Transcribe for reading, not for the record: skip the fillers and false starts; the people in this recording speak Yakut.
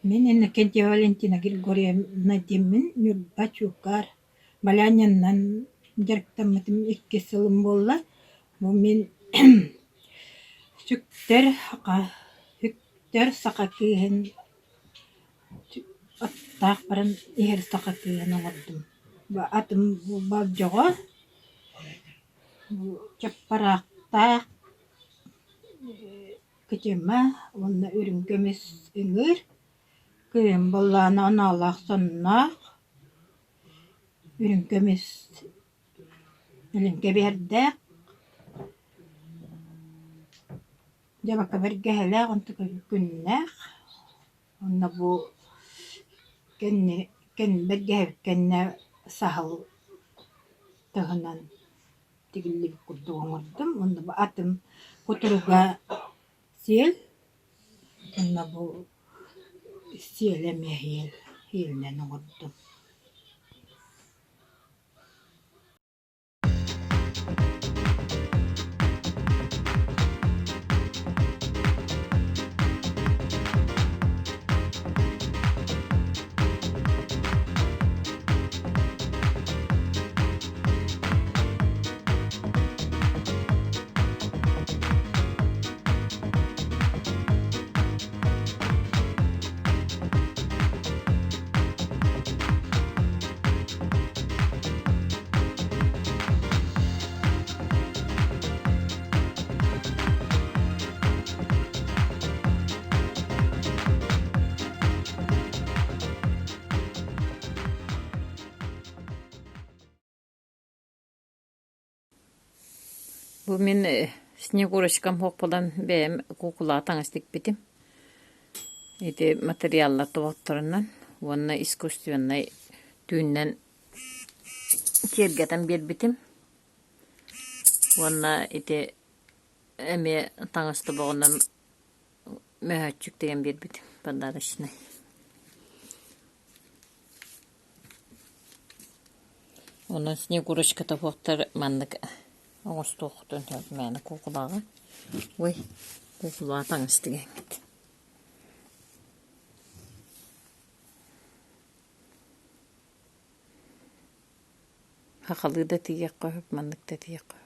Мин Иннокентьева Валентина Григорьевна диэммин Ньурба Чуукаар Балянинынан дьарыктаммытым иккис сылым буолла. Бу мин сүктэр сүктэр саха кыыһын аттаах баран иһэр саха кыыһын оҥордум. Бу атым болдьоҕо чаппараахтаах Кытыма уонна үрүҥ көмүс ыҥыыр, кыһын буоллаҕына оноолоох сонноох, үрүҥ көмүс илин кэбиһэрдээх, дьабака бэргэһэлээх онтука күннээх уонна бу кэнни бэргэһэбит кэннэ саһыл тыһынан тигиллибит курдук оҥордум уонна бу атым кутуруга сиэл уонна бу сиэлэ эмиэ сиэл сиэлинэн оҥордум. Бу мин Снегурочкам суох буолан бэйэм куукулаҕа таҥас тикпитим. Ити материаллар тобохторунан уонна искусственнай түүннэн киэргэтэн биэрбитим. Уонна ити эмиэ таҥас тобоҕунан мөһөөччүк тигэн биэрбитим подарочнай. Онон Снегурочка тобуоктар маннык оҥостуоххутун сөп мээнэ куукулаҕа. Ой, куукулаҕа таҥас тигэҥҥит. Сахалыы да тигиэххэ сөп, маннык да тигиэххэ сөп.